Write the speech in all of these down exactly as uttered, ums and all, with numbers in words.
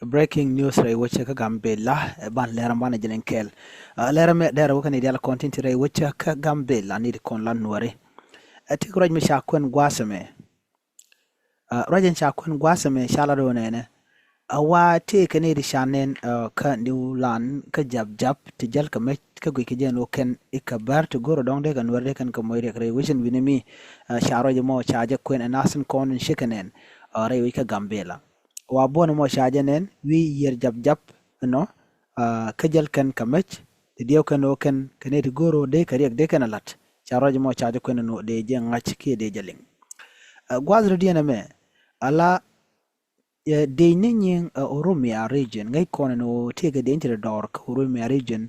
Breaking news rɛy wecä kä Gambela, ɛ ban lɛr banɛ jɛ liŋ kɛɛl. Ɛ lɛr mɛ dɛr wä kä ni dial kɔn tin ti rɛy wecä kä Gambela ni di kɔn la nuɔri. Ɛ ti ruac mi ca kuɛn guasɛ mɛ. Ɛ ruac in ca kuɛn guasɛ mɛ ca la do nɛnɛ. Ɛ wa ti kɛ ni di ca nɛn ɛ kä New Land kä Jap Jap ti jäl kɛ mec kä guic kɛ jɛn wä kɛn ikɛ bär ti go̱r dɔŋ dee kɛ nuɔri dee kɛn kɛ moc riɛk rɛy wecä ni wi̱ni mi. Ɛ ca ruac mɔ ca jɛ kuɛn ɛ nasin kɔn in cikɛ nɛn ɛ rɛy wec kä Gambela. Wa buɔ̱n mɔ ca jɛ nɛn wi̱i̱ yiër Jap Jap ɛnɔ. Kä jäl kɛn kɛ mec ti diɛw kɛn ɣöö kɛn kɛ nɛy ti go̱o̱r ɣöö dee kɛ riɛk dee kɛn ɛ la̱t. Ca ruac mɔ ca jɛ kuɛn ɛn ɣöö dee jɛ ŋa̱c kiɛ dee jɛ liŋ. Gua̱th rɔ diɛn ɛmɛ ala dec ni nyiŋ Oromia region ŋäc kɔn ɛn ɣöö tëëkɛ dec ti dɔɔr kä Oromia region.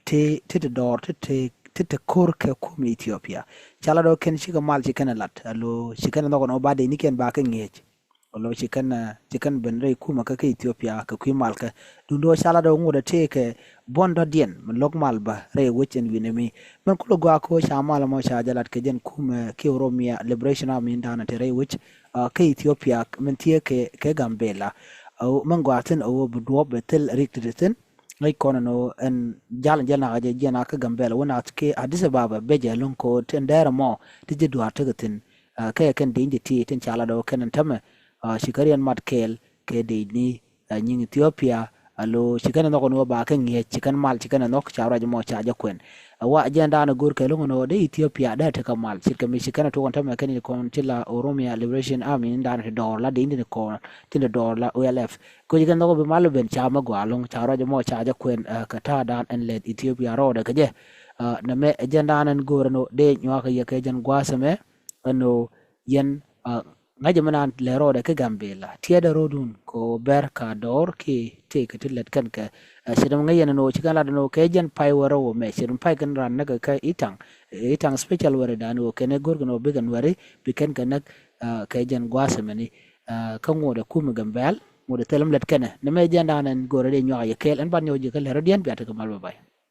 Ti ti dɔɔr ti ti ko̱r kɛ kum Ethiopia. Ca la dɔɔ kɛn cikɛ mal ci kɛn ɛ la̱t alo ci kɛn ɛ nhɔk ɛn ɣöö ba dec ni kɛn ba kɛ ŋi̱eec. Alo ci kɛn ci kɛn ben rɛy kumä kä kä Ethiopia kɛ kui̱ malkä. Duundɛ ɣöö ca lat ɣöö ŋot ɛ tëëkɛ buɔ̱n dɔ̱diɛn mi lo̱k mal bä rɛy wec ɛn wi̱nɛ mi. Mɛn kulɛ gɔaa kä ɣöö ca mal ɛmɔ ca jɛ lat kɛ jɛn kumɛ ki Oromia Liberation Army in da̱a̱n ɛ te rɛy wec kä Ethiopia min thiee kɛ kɛ Gambela. Mɛn gɔaa thi̱n ɛ ɣöö bi duɔ̱ɔ̱p bɛ thil rik ti ti thi̱n. Ŋäc kɔn ɛn ɣöö ɛn jal ɛn jɛn nak jɛ jiɛn a kä Gambela wä nak ki Addis Ababa bɛ jɛ lo̱ŋ ko̱o̱t tin dɛɛr ɛmɔ ti ji̱ dua̱a̱r tekɛ thi̱n. Kɛ kɛn dec ti ti tin ca lat ɣöö kɛn ɛn tämɛ ci kä riɛn mat kɛɛl kɛ dec ni nyiŋ Ethiopia. Alo ci kɛn ɛ nhɔk ɛn ɣöö ba kɛ ŋi̱eec ci kɛn mal ci kɛn ɛ nhɔk ca ruac ɛmɔ ca jɛ kuɛn. Wa jɛn da̱a̱n ɛ go̱o̱r kɛ lo̱ŋ ɛn ɣöö dee Ethiopia dee tekɛ mal ce̱tkɛ mi ci kɛn ɛ tuɔk ɛn tämɛ kɛn i̱ kɔn ti la Oromia Liberation Army in da̱a̱n ti dɔɔr la dec ni kɔn ti dɔɔr la O L F. Koci kɛn nhɔk bi mal ben ca mɛ gɔaa lo̱ŋ ca ruac mɔ ca jɛ kuɛn kɛ ta̱a̱ da̱a̱n ɛn lɛth Ethiopia rɔɔdɛ kɛ jɛ. Nɛ mɛ ɛ jɛn da̱a̱n ɛn go̱o̱r ɛn ɣöö dee nyuakä yɛ kɛ jɛn gua̱a̱th ɛmɛ ɛn ɣöö yɛn ŋa̱cä mi naan lɛ rɔɔdɛ kä Gambela tiɛɛdɛ ro̱o̱dun kɛ ɣöö bɛr ka dɔɔr kiɛ tëëkɛ ti lät kɛn kɛ. Ce̱t ɛmɛ ŋäc yɛn ɛn ɣöö ci kɛn lat ɛn ɣöö kɛ jɛn pay wärä ɣöö mɛ ce̱t ɛmɛ pay kɛn raan näk kɛ Itaŋ. Itaŋ special wärä dan ɣöö kɛn ɛ go̱rkɛn ɣöö bikɛ nuɛri bi kɛn kɛ näk kɛ jɛn gua̱a̱th ɛmɛni. Kä ŋotdɛ kumɛ Gambɛl ŋotdɛ thil ɛm lät kɛnɛ nɛ mɛ jɛn dan ɛn go̱rɛ dee nyuak yɛ kɛɛl ɛn ban nyɔk ji̱ kä lɛr rɔ̱diɛn bia tekɛ mal bä bay.